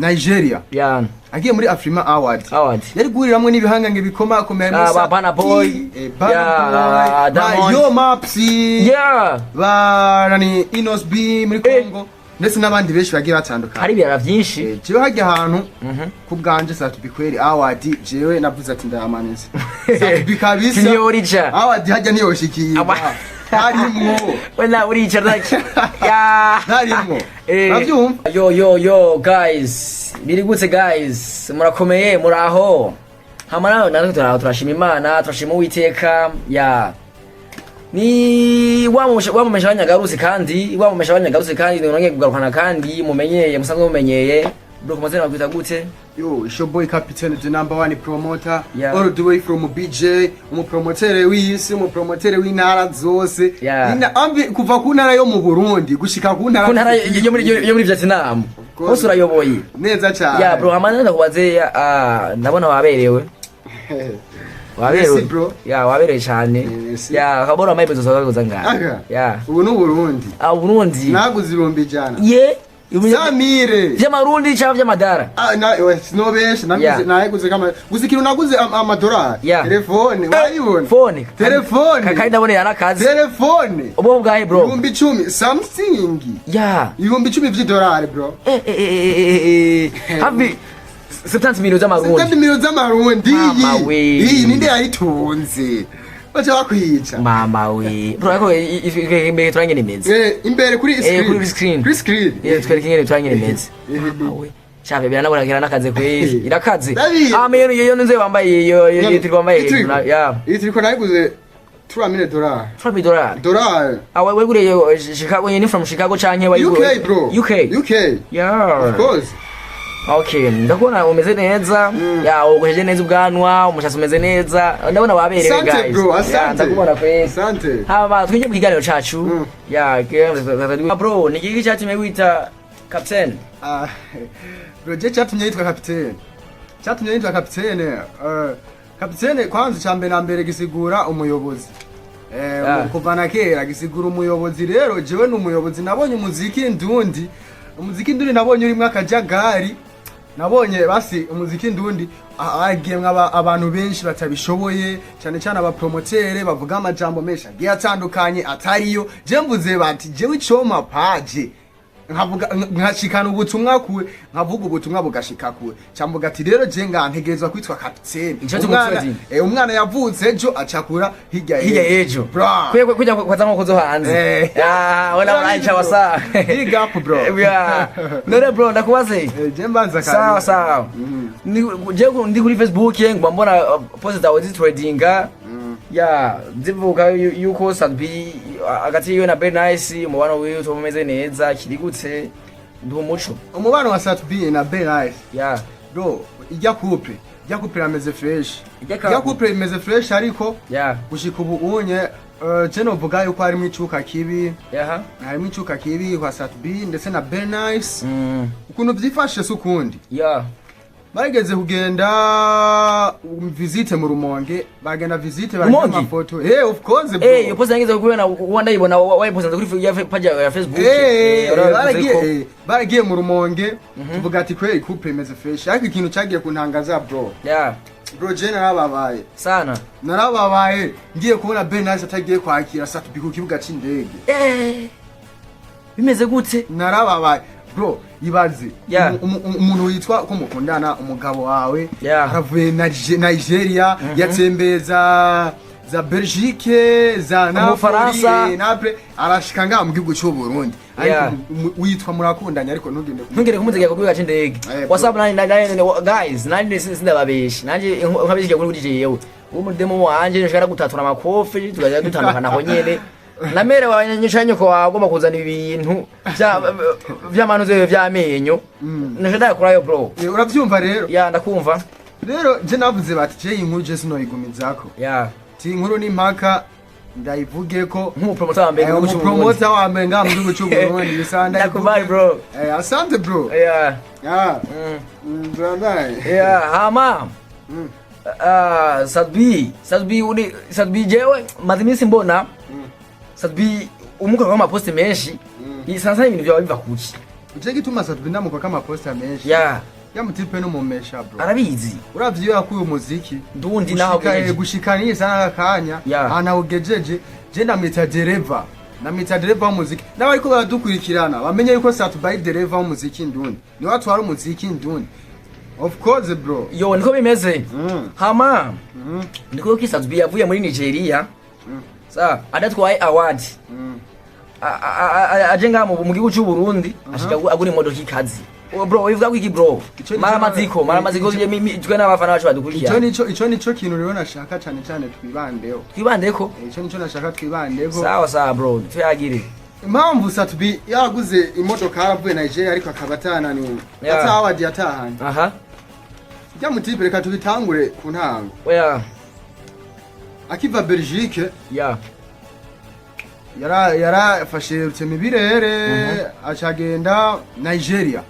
Nigeria, agiye muri Afrima Award, Award. yari guhuriramwo n'ibihangange bikomakomeye. Ah, ba Burna Boy. Burna Yeah, Boy, ba Diamond. Yo Maps, ba nani, Innoss'B muri Congo, ndetse n'abandi benshi bagiye batandukanye. Hari ibirara byinshi. Jewe hajya ahantu ku bwanje, Sat-B kweri, award jewe navuze ati ndayamanitse Sat-B kabisa. Siniyorija. Award hajya ntiyoshikiye harimwo. We na urica like ya. Ntarimwo. Uravyumva? Yo yo yo guys, biri gute guys? Murakomeye? Muraho? Hama nawe natwe turaho, turashima Imana, turashima Uwiteka. Ya ni wamumesha abanyagarutse, kandi wamumesha abanyagarutse, kandi nongeye kugarukana, kandi mumenyeye, musanzwe mumenyeye. Bro, ku mazina bakwita gute? Yo, it's your boy Captain, the number one promoter, all the way from BJ, umupromotere w'isi, umupromotere w'intara zose. Ambi kuva ku ntara yo mu Burundi gushika ku ntara Ku ntara yo muri Vietnam Course. hose urayoboye. Neza cyane. Ya bro, hama ndakubaze, ndabona waberewe, waberewe. Merci, bro. Ya, waberewe cyane. Merci. Ya kabora amayibezo zawe ngaha. Aga. Ya. Ubu ni Burundi. Ah, Burundi. Naguze 100,000. Ye. Samire. Vy'amarundi cyangwa vy'amadara? Ah, na we sinobesha, naguze naguze kama gusa ikintu naguze amadolari. Telefone wayibona? Phone. Telefone. Kandi ndabona yarakaze. Telefone. Ubwo bwahe, bro? 10,000 Samsung. 10,000 vy'idolari, bro. Hafi 70 millions z'amarundi. 70 miliyoni z'amarundi. Mama we. Iyi ninde yayitunze? Baca bakwica. Mama we bro, ariko imbere turangene imeze. Imbere kuri screen. Kuri screen. Kuri screen. Twereke ingene turangene imeze. Mama we, shabe biranabona nakaze kweli, irakaze. Ndabizi. Ah, meyo iyo nze wambaye iyo turi wambaye Iyi hejuru ya. Iyi turiko nayiguze 3 dollars. 3 dollars? Dollars. Ah, we weguriye Chicago, ni from Chicago canke wayiguriye? UK, bro. UK? UK. Of course. Okay, ndakubona umeze neza. Ya, wogosheje neza ubwanwa, umushatsi umeze neza. Ndabona waberewe, Asante, guys. bro, Ya, asante. ndakubona kweli. Asante. Hama twinjye mu kiganiro cacu. Ya, bro, ni iki cyatumye wita Captain? Ah, bro, je cyatumye yitwa kapitene. Cyatumye yitwa kapitene. Kapitene kwanza icya mbere na mbere gisigura umuyobozi. Kuva na kera gisigura umuyobozi. Rero jewe ni umuyobozi, nabonye umuziki ndundi. Umuziki ndundi nabonye urimo akajagari. Nabonye basi umuziki ndundi agiyemwo abantu benshi batabishoboye, cyane cyane abapromotere bavuga amajambo menshi agiye atandukanye atariyo. Je mvuze bati jewe icoma page nkavuga nkashikana ubutumwa kure, nkavuga ubutumwa bugashika kure, cyamvuga ati rero je nga ntegerezwa kwitwa kapitene. Ico Umwana, tumutsezi. umwana yavutse ejo acakura hirya. Hirya y'ejo. Bro. Kwe kujya kwaza nko zo hanze. Ah, wala urayica wasa. Big up, bro. Yeah. None bro, ndakubaze. Je mbanza kare. Sawa sawa. Je ndi kuri Facebook ngwa mbona post zawe zitradinga. Ya, zivuga yuko Sat-B hagati yiwe na Bernice umubano wiwe utumeze neza, kirigutse ndi umuco. Umubano wa Sat-B na Bernice? Bro, ijya couple imeze fresh. Ijya Ijya couple imeze fresh, ariko gushika ubu unye, je novuga yuko harimo icuka kibi. Harimo icuka kibi kwa Sat-B ndetse na Bernice. Ukuntu vyifashe si ukundi. Barigeze kugenda visite mu Rumonge, bagenda visite, barya Rumonge? amafoto. Of course, bro. Iyo post nageze kubona, kuba ndayibona wayipostanze kuri ya page ya Facebook. Warabivuze baragiye baragiye mu Rumonge, tuvuga ati kweri couple imeze fresh, ariko ikintu cyagiye kuntangaza, bro, bro, je narababaye. Sana. Narababaye ngiye kubona Bernice atagiye kwakira Sat-B ku kibuga c'indege. Bimeze gute? Narababaye, bro. Ibaze umuntu witwa ko mukundana, umugabo wawe, aravuye Nigeria, yatembeye za Belgique, za Napoli, Umufaransa. Naples, arashika ngaha mu gihugu cy'u Burundi, ariko witwa murakundanye, ariko ntugende Ntugere kumutegeka ku kibuga c'indege. Bro. WhatsApp nani nani guys, nani sindababesha, nanje nkabishikiye kuri jewe uwo mudemo wanje nshaka gutatura amakofi, tugaja dutandukana aho nyene. Namere wanyesha nyoko wagomba kuzana ibintu vya vy'amanuze vy'amenyo, nashaka kurayo, bro. Uravyumva rero? Ya, ndakumva. Rero je navuze bati je iyi nkuru je sinoyigumizako. Ti inkuru ni impaka ndayivuge ko Nk'umupromoter wa mbere mu gihugu c'u Burundi. Umupromoter wa mbere ngaha mu gihugu cy'u Burundi bisa. Ndakubali, bro. Asante, bro. Ah, bye. Yeah, hama ah, Sat-B uri Sat-B, jewe maze iminsi mbona Sat-B umukora w'amaposte menshi. Sansa ibintu byawe biva kuki? Ico gituma Sat-B ndamukwako amaposta menshi. Ya mutipe n'umumesha, bro. Arabizi. Uravye iyo yakuye umuziki Ndundi naho gushika gushika n'iyi sana kanya ahantu awugejeje, je ndamwita dereva, namwita dereva w'umuziki. N'abariko baradukurikirana bamenye yuko Sat-B ari dereva w'umuziki ndundi, niwe atwara umuziki ndundi, of course, bro. Yo, niko bimeze. Hama niko ko Sat-B yavuye muri Nigeria sa adatwaye award, aje ngaha mu gihugu cy'u Burundi, ashika agura imodoka ikazi. Oh, bro, wivuga ko iki, bro? Ico nico- Mara maziko, mara maziko, twe n'abafana bacu ico badukurikirana. Nico kintu rero nashaka cane cane twibandeho. Twibandeko. Ico nico nashaka twibandeho. Sawa sawa, bro, tuyagire. Impamvu Sat-B yaraguze imodoka yaravuye Nigeria ariko akaba atananiwe ata award yatahanye, rya mutipe, reka tubitangure ku ntango. Oya. Akiva Belgique yarafashe rutemibirere acagenda Nigeria.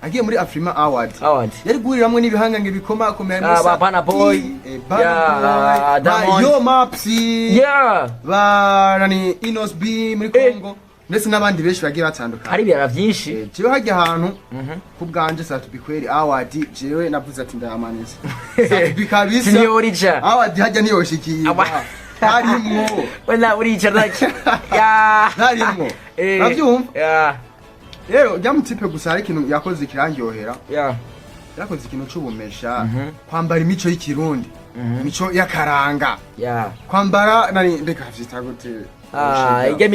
Agiye muri Afrima Award, Award. yari guhuriramwo n'ibihangange bikomakomeye. Ah, ba Burna Boy. Burna Boy, ba Diamond. Yo Mapsy, ba nani, Inos B muri Congo, ndetse n'abandi benshi bagiye batandukanye. Hari ibirara byinshi. Jewe hajya ahantu ku bwanje Sat-B kweri award, jewe navuze ati ndayamanitse Sat-B kabisa. Siniyorica. Award hajya ntiyoshikirwa. Harimwo. Wena urica raki ya. Ntarimwo. Uravyumva? Ya. Rero rya mutipe gusa hari ikintu yakoze kirandyohera. Yakoze ikintu c'ubumesha, kwambara imico y'ikirundi, imico y'akaranga, kwambara nani, mbega vyita gute? Ah, ijya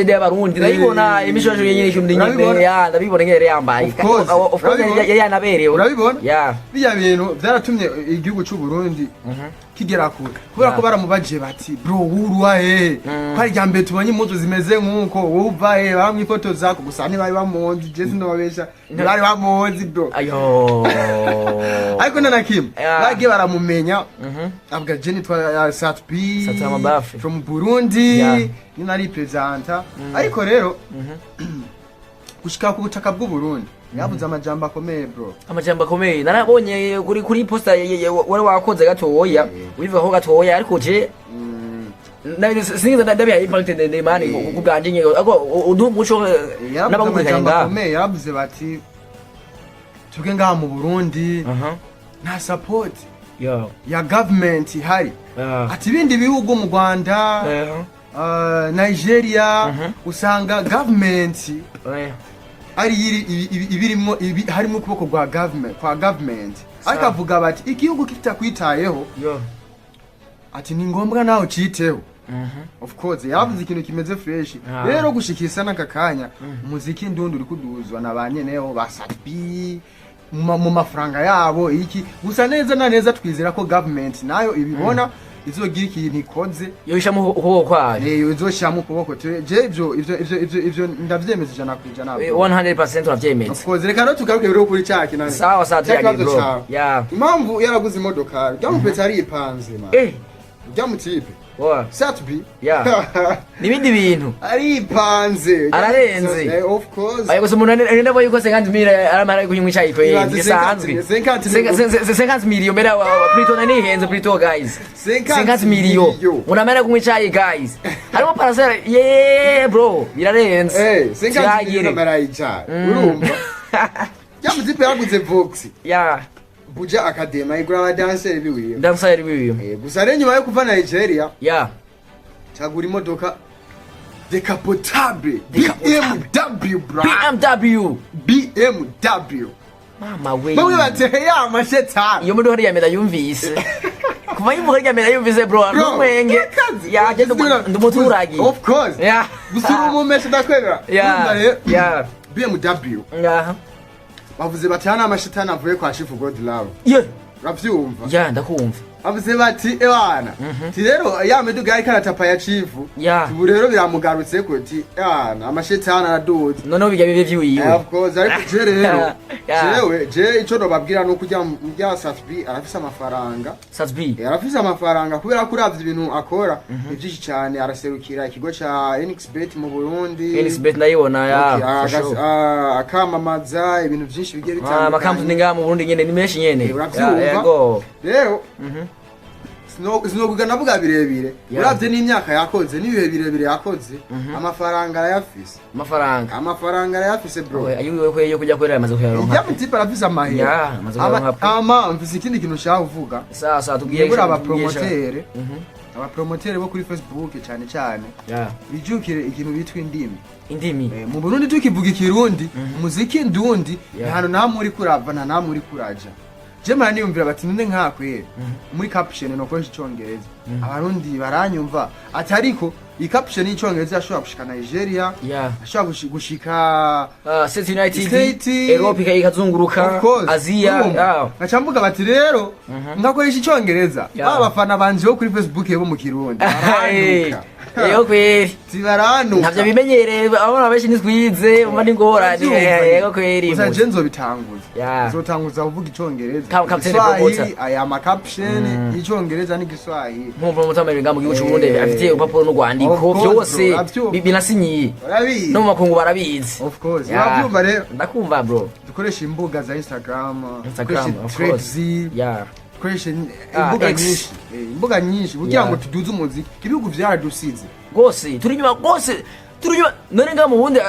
y'abarundi ndayibona, imico yacu nyine y'ikirundi nyine. Urabibona? Ya, ndabibona nyine yambaye. Of course. Of course. Urabibona? Yari yanaberewe. Urabibona? Ya. Bijya bintu vyaratumye igihugu c'u Burundi kigera kure kubera ko baramubaje bati: "Bro, wuruwa hehe? Ko ari irya mbere tubonye impuzu zimeze nk'uko, wowe uva hehe?" Baramwifotozako gusa ntibari bamuzi, je sinobabesha, ntibari bamuzi, bro. Ayo. Ariko nta na kimwe bagiye baramumenya, avuga: "Je nitwa Sat-B Sat Amabafe. from Burundi." Nyine ari presenta, ariko rero gushika ku butaka bw'u Burundi yavuze amajambo akomeye, bro. Amajambo akomeye narabonye kuri posta wari wakoze gatoya, wivaho gatoya, ariko je sinigeze ndabiha impact ndende man ku bwanje nyine, ariko uduha umuco Yaravuze n'abagukurikiranye amajambo ngaha. akomeye. Yaravuze bati: "Twebwe ngaha mu Burundi nta support ya government ihari." Ati ibindi bihugu, mu Rwanda, Nigeria, usanga government ari ibirimwo harimo ukuboko kwa government, kwa government. Ariko avuga bati igihugu kitakwitayeho, ati ni ngombwa nawe uciteho. Of course yavuze ikintu kimeze fresh. Rero gushikisa n'aka kanya umuziki ndundi uri kuduzwa na ba nyeneho ba Sat-B mu mafaranga yabo iki. Gusa neza na neza twizera ko government nayo ibibona, izogira ikintu ikoze. Yoshamo ukuboko kwayo. Izoshiramo ukuboko. Je ivyo ndavyemeza 100%. 100% uravyemeza. Of course. Reka rero tugaruke rero kuri cya kinani. Sawa sawa. Cya Tuyagire, kibazo bro. cawe. Impamvu yaraguze imodoka, ryamupetse aripanze man. Ryamutipe Wa. Sat-B Nibindi bintu. Aripanze. Ararenze. Of course. Ayo gusa umuntu arenda yuko 50 mille aramara kunywa icyayi ko Ibaze. bisanzwe. 50 50 million mbere plutôt nanihenze plutôt, guys. 50 50 million. million. Umuntu amara kunywa icyayi, guys. Harimo parcelle, yeah bro, birarenze. 50 Tuyagire. million amara yicaye. Urumva, ryamutipe yaraguze Vox Buja Academy, ayigura abadanseri biwiwe. Dancer wiwe. Gusa rero nyuma yo kuva Nigeria cagura imodoka décapotable. Décapotable. BMW, bro. BMW. BMW. Mama we. Bamwe bateye ya mashetani. Iyo modoka ya yumvise kuva yivuga rya meda yumvise, bro, n'umwenge ya je ndi umuturage. Of course. Gusa uri umumesha, ndakwemera. Urumva rero, BMW, bavuze bati hano amashetani avuye kwa Chief God Love. Uravyumva? Ya, ndakumva. Bavuze bati ewana, ti rero ya miduga yariko aratapa ya Chief, ubu rero biramugarutse ko ti ewana amashetani araduze. Noneho bijya bibe vyiwiwe. Of course. Ariko je rero jewe je ico nobabwira nuko ujya murya Sat-B arafise amafaranga. Sat-B. Arafise amafaranga kubera ko uravye ibintu akora ni byinshi cyane. Araserukira ikigo ca NXBet mu Burundi. Elizabeth ndayibona ya. Okay, For sure. akamamaza ibintu byinshi bigiye Amakampani bitandukanye. ngaha mu Burundi nyene ni menshi nyene. Uravyumva? Yego. Rero Sinokuga navuga birebire. Yeah. Uravye n'imyaka yakoze, n'ibihe birebire yakoze, amafaranga arayafise. Amafaranga. Amafaranga arayafise, bro. Oya, ayiwe ko yo kujya kwera yamaze kuyaronka. Ijya mutipe arafise amahera. Yeah, amaze kuyaronka pe. Ama mfise ikindi kintu nshaka kuvuga. Sawa sawa, tubwiye. Nibura abapromotere, abapromotere bo kuri Facebook cyane cyane, bijukire ikintu bitwa indimi. Indimi. Mu Burundi tukivuga Ikirundi, umuziki ndundi, nta hantu namwe uri kurava, nta namwe uri kuraja. Je mara niyumvira bati: "None nkakwere muri caption nokoresha Icongereza, Abarundi baranyumva?" Ati ariko iyi caption y'Icongereza yashobora gushika Nigeria, ashobora gushika States United, State, Europe ikazunguruka, Of course. Asia. Urumva? Nkaca mvuga bati rero ngakoresha Icongereza, ba bafana banje bo kuri Facebook bo mu Kirundi baranuka. Eyo kweri. Tibaranuka. Ntavyo bimenyereye, abana benshi ntitwize, umva n'ingorane. Yego kweri. Gusa je nzobitanguza, nzotanguza kuvuga Icongereza, Captain Igiswahili, Promoter. aya ma caption y'Icongereza n'Igiswahili. Nk'umupromoter w'amahirwe mu gihugu c'Uburundi, afitiye urupapuro n'urwandiko, Of course, vyose bro, uravyumva. binasinyiye. Urabizi. No mu makungu barabizi. Of course. Yeah. Uravyumva rero. Ndakumva, bro. Dukoresha imbuga za Instagram, Instagram, dukoreshe of Threads, course. dukoreshe Ah, imbuga X. nyinshi. Imbuga nyinshi kugira Yeah. ngo tuduze umuziki. Ibihugu vyaradusize. Rwose turi inyuma, rwose turi inyuma. None ngaha mu Burundi,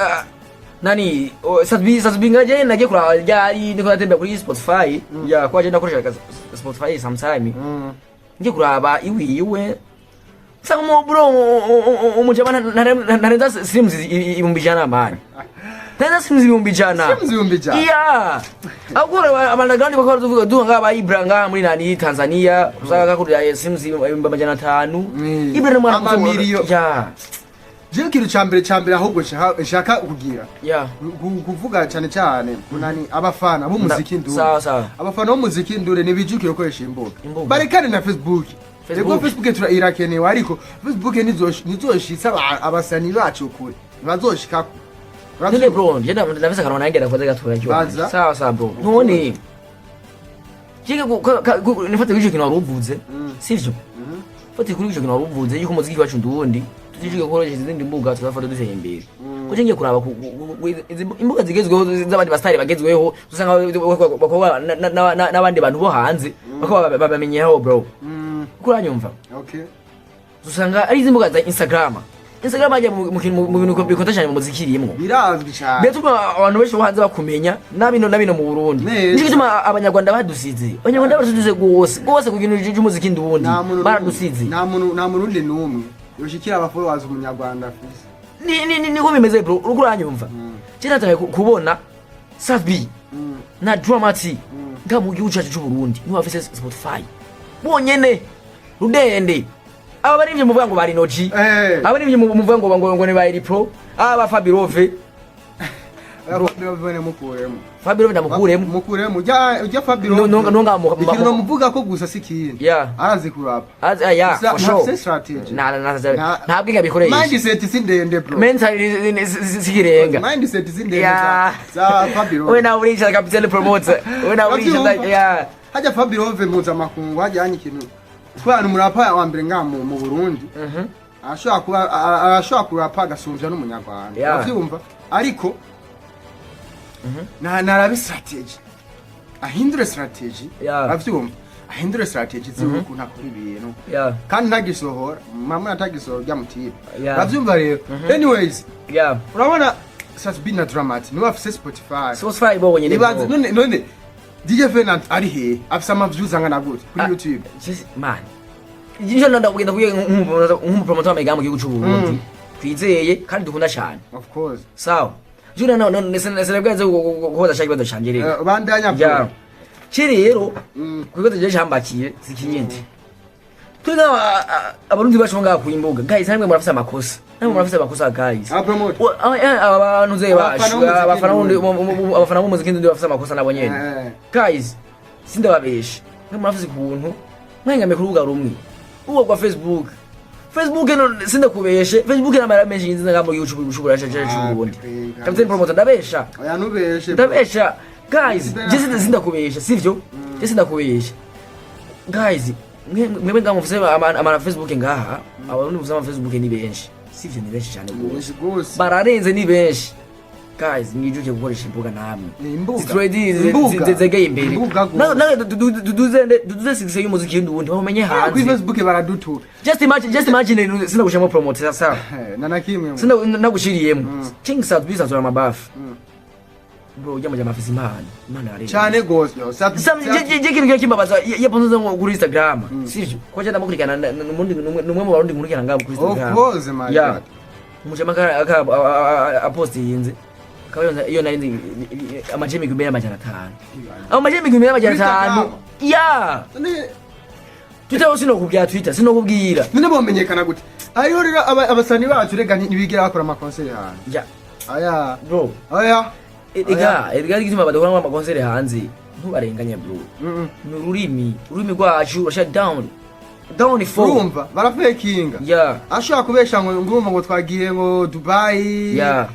nani Sat-B ngaje nagiye kuraba ryari, ndiko natembera kuri Spotify ya kwa je ndakoresha Spotify sometime, ngiye kuraba iwi iwe nsanga umu bro, umujama ntarenza streams 100,000, man, ntarenza streams 100,000. Streams 100,000? Iya, ahubwo abanagandi bakora tuvuga duha ngaha ba Ibra ngaha muri nani Tanzania, usanga kakurira streams 500,000. Ibra ni mwana. Amamiliyo. Ya. Jewe ikintu ca mbere ahubwo nshaka kugira, kuvuga cyane cyane kunani abafana b'umuziki ndure. Sawa sawa. Abafana b'umuziki ndure ntibijukire gukoresha imbuga. Imbuga. Barekane na Facebook. Facebook. Ego, Facebook irakenewe, ariko Facebook ntizoshitsa abasani bacu kure, ntibazoshikako. None bro, njye ndafise akantu nanjye ndakoze gatoya cyo. Baza. Sawa sawa, bro. None jye nifate kuri ico kintu wari uvuze, sivyo? Fate kuri ico kintu wari uvuze yuko umuziki wacu ndundi tuzijuke gukoresha izindi mbuga, tuzafata duteye imbere. Kuko ngiye kuraba izi imbuga zigezweho z'abandi basitari bagezweho, usanga bakobwa n'abandi bantu bo hanze bakaba babamenyeraho, bro. Kuko uranyumva? Okay. Usanga ari izi mbuga za Instagram. Instagram hajya mu bintu bikonta cyane mu muziki irimwo. Birazwi cyane. Biratuma abantu benshi bo hanze bakumenya nabino mu Burundi. Neza. Nico gituma Abanyarwanda badusize, Abanyarwanda badusize gose gose ku kintu c'umuziki ndundi. Nta muntu Baradusize. Nta muntu, nta Murundi n'umwe yoshikira aba followers Umunyarwanda afise. Niko bimeze, bro, uriko uranyumva? Je natangiye kubona Sat-B na Drama-T nga mu gihugu cyacu c'u Burundi nibo bafise Spotify bonyene rudende. Aba barivye muvuga ngo bari Noji, aba barivye muvuga ngo ni ba Eri Pro, aba Fabirove. Fabio mukuremo. Fabirove ndamukuremo. Mukuremo ujya Fabio. No, Ikintu nomuvuga ko gusa si kindi, arazi kurapa. Azi, yeah, Gusa for sure. ntafise strategy. Ntabwo ingabikoresha. Mindset si ndende, bro. Mentally sikirenga. Mindset si ndende za Fabio. We nawe urica, Captain Promoter, we nawe urica. Uravyumva? Yeah. Hajya Fabio mpuzamakungu, hajya hanya ikintu kubera umurapa wa mbere ngaha mu Burundi, arashobora kuba arashobora kurapa agasumvya n'Umunyarwanda. Uravyumva? Ariko narabe strategy, ahindure strategy. Uravyumva? Ahindure strategy ziwe ukuntu akora ibintu. Kandi ntagisohora mama, ntagisohora rya mutipe. Uravyumva rero? Anyways, urabona Sat-B na Drama-T niwe bafise Spotify. Spotify bonyene. Ibaze. Bro. None DJ Fernand ari hehe? Afise ama views angana gute kuri YouTube? Man, ivyo ndakugenda kuye nk'umupromoter w'amagamba mu gihugu c'u Burundi twizeye kandi dukunda cyane. Of course. Sawa, juna no no sinabwanze kubaza shaka ikibazo canje rero. Bandanya, bro. Ki rero ku kibazo je cambakiye sikinyindi, turi nk'aba Abarundi bacu bo ngaha ku imbuga, guys, namwe murafise amakosa, namwe murafise amakosa, guys. Aba promoter. Aba bantu ze Abafana bacu b'umuziki abafana ndundi. abafana b'umuziki ndundi bafise amakosa nabo nyene. Guys, sindababesha, mwe murafise ukuntu mwengamiye ku rubuga rumwe, uwo rwa Facebook. Facebook no sindakubeshe, Facebook n'amahera menshi yinjiza ngaha mu gihugu c'u Burundi. Ah, Captain Promoter, ndabesha? Oya, nubeshe, bro. Ndabesha, guys? Je sindakubesha, sivyo? Je sindakubesha, guys. Mwebwe ngaha mufise ama Facebook ngaha, Abarundi mufise ama Facebook ni benshi, sivyo? Ni benshi cyane Ni gose. benshi gose. Bararenze, ni benshi. Guys, mwijuke gukoresha imbuga namwe. Imbuga. Zitredi. Imbuga. Zegeye imbere. Imbuga gose. Nawe duduze success y'umuziki y'uburundi, bamenye Kuri hanze. Facebook baradutura. Just imagine, just imagine, sinagushiramo promote sasa. Na nakimwe. Sina nagushiriyemo King Sat bisanzura amabafu, bro. Ujya mujya afise impano, Imana yaremye. Cyane gose yo. Sam, je kintu kimbabaza yaponze ngo kuri Instagram, sivyo? Ko je ndamukurikirana, n'umundi numwe mu Barundi nkurikirana ngaho kuri Of Instagram. course, my Yeah. God. Umujama aka aposti yinze akaba iyo nari nzi amajemi 1500, amajemi 1500. Ya. Twitter yo sinokubwira, Twitter sinokubwira. None bomenyekana gute? Hariho rero abasani bacu rega ntibigera bakora amakonseri hanze. Ya. Aya. Bro. Aya. Ega igituma badakora amakonseri hanze, ntubarenganye, bro. Ni ururimi rwacu rurasha down down for. Urumva barafekinga. Ya. Ashobora kubesha ngo ngurumva ngo twagiye ngo Dubai. Yeah.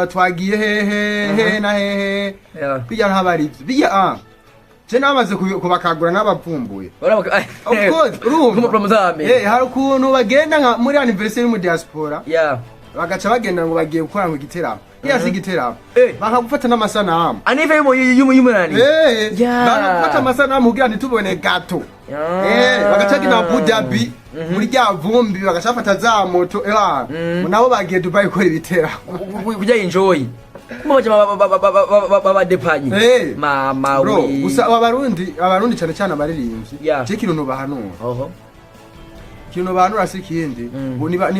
Twagiye hehe hehe na hehe. Ya. Bijya ntabari ibyo bijya, ah, je namaze kubakagura n'abavumbuye. Of course, urumva. Nk'umupromoter wa mbere. Hari ukuntu bagenda nka muri anniversaire mu diaspora, Ya. bagaca bagenda ngo bagiye gukora ngo igiteramo, iya si igiteramo. Bakagufata n'amasanamu. Anive y'umunani. Eh, bakagufata amasanamu kugira ntitubone gato. Bagaca bagenda Abu Dhabi muri rya vumbi, bagaca bafata za moto, nabo bagiye Dubai gukora ibiteramo. Kujya enjoy kuma baca babadepanyi. Mama. Bro, we. gusa aba Barundi cyane cyane abaririmbyi, je kintu bahanura, Oho. ikintu bahanura si ikindi, ngo niba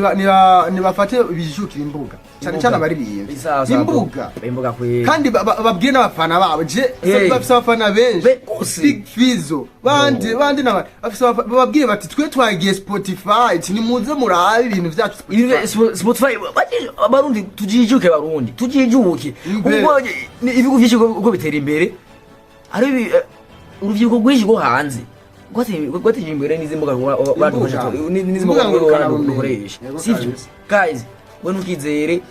nibafate bijukira imbuga cyane cyane abaririmbyi. Sawa, sawa, bro. Imbuga. Imbuga kwe. Kandi babwire n'abafana babo, je bafise abafana benshi. Gose. Big Fizzo bandi bandi n'abandi bafise bababwire bati twe twagiye Spotify, ati nimuze murabe ibintu vyacu Ibi Spotify. Spotify Abarundi tujijuke, Abarundi tujijuke. Imbere. Ubwo ibihugu byinshi uko bitera imbere ari urubyiruko rwinshi rwo hanze rwateye imbere n'izi mbuga badukoresha, n'izi mbuga Imbuga ngurukanabumenyi. dukoresha. Yego, Sivyo? kabisa. Guys, we ntukizere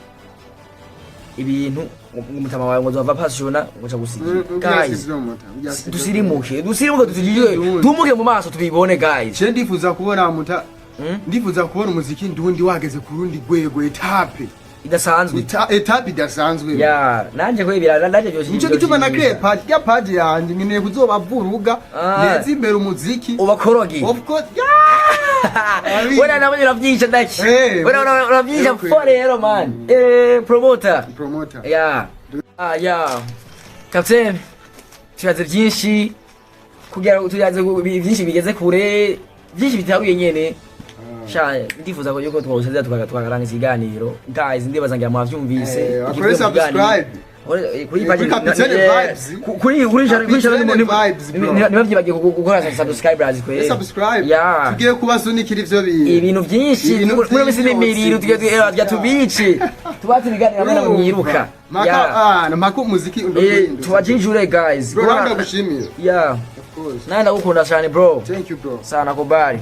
ibintu ngo umutama wawe ngo uzava passiona ngo uca gusigira. Guys, dusirimuke, dusirimuke, tujijuke, tumuke mu maso tubibone, guys. Je ndifuza kubona muta, ndifuza kubona umuziki ndundi wageze ku rundi rwego, étape idasanzwe. Étape idasanzwe. Ya, nanje kwebira nanje byose. Nico gituma na créé page ya page yanje, nkeneye kuzobavuruga neza imbere umuziki. Ubakorogi. Of course, yeah. Wena nabonye uravyica ndaki. Wena uravyica. Fo rero, man, promoter. Promoter. Ya, ah, ya captain, tuyaze byinshi kugira ngo tuyaze byinshi bigeze kure, byinshi bitaruye nyene. Sha, ndifuza ko yuko twawusaza tukarangiza ikiganiro. Guys, ndibaza ngira mwavyumvise. Bakore subscribe. Kuri Kuri Capitaine Vibes. Kuri channel. Capitaine Vibes, bro. Ntibavyibagiye gukora subscribers kwe. Subscribe. Ya. Tugiye kubasunikira ivyo bintu. Ibintu byinshi. Ibintu muri misi n'imiriro tugiye byinshi. Tubice tubatse ibiganiro hamwe namwe mwiruka. Maka Ya. ah, maka umuziki Tubajijure, guys. Bro, nawe ndagushimiye. Ya. Of course. Nawe ndagukunda cyane, bro. Thank you, bro. Sana kubari.